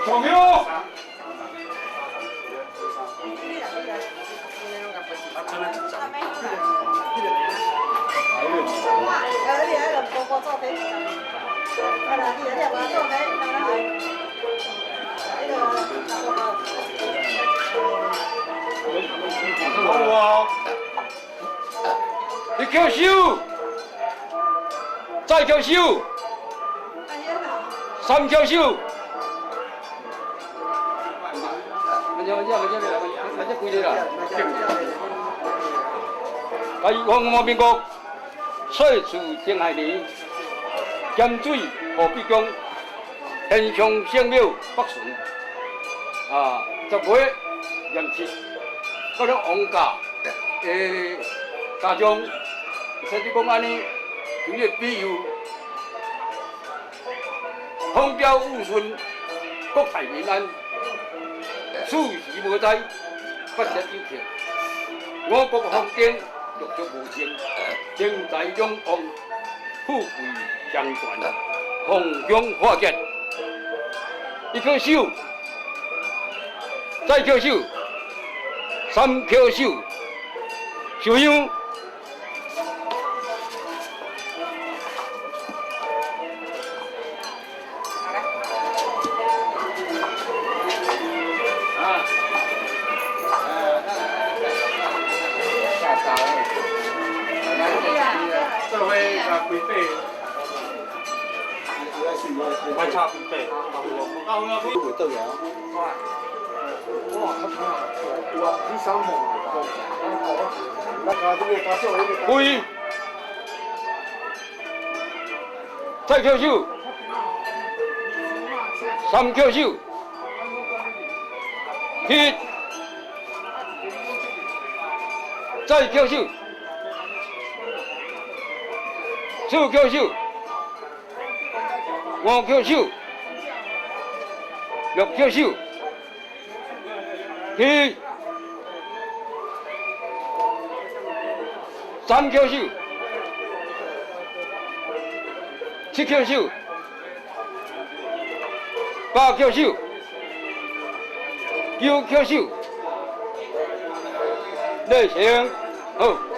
上香。好啊！一叩首，再叩首，三叩首。在中华民国岁次丁亥年，咸水何必宫，天上圣庙北巡，10月27，到了王家的家中，说你讲按呢，求你庇佑，风调雨顺，国泰民安，四时无灾，八节有庆，五谷丰登，六畜无情，人财两旺，富贵双全，逢凶化吉。一叩首，再叩首，三叩首，烧香。跪，再叩首，三叩首，起，再叩首，四叩首，五叩首，六叩首，起。三叩首，七叩首，八叩首，九叩首，礼成，好。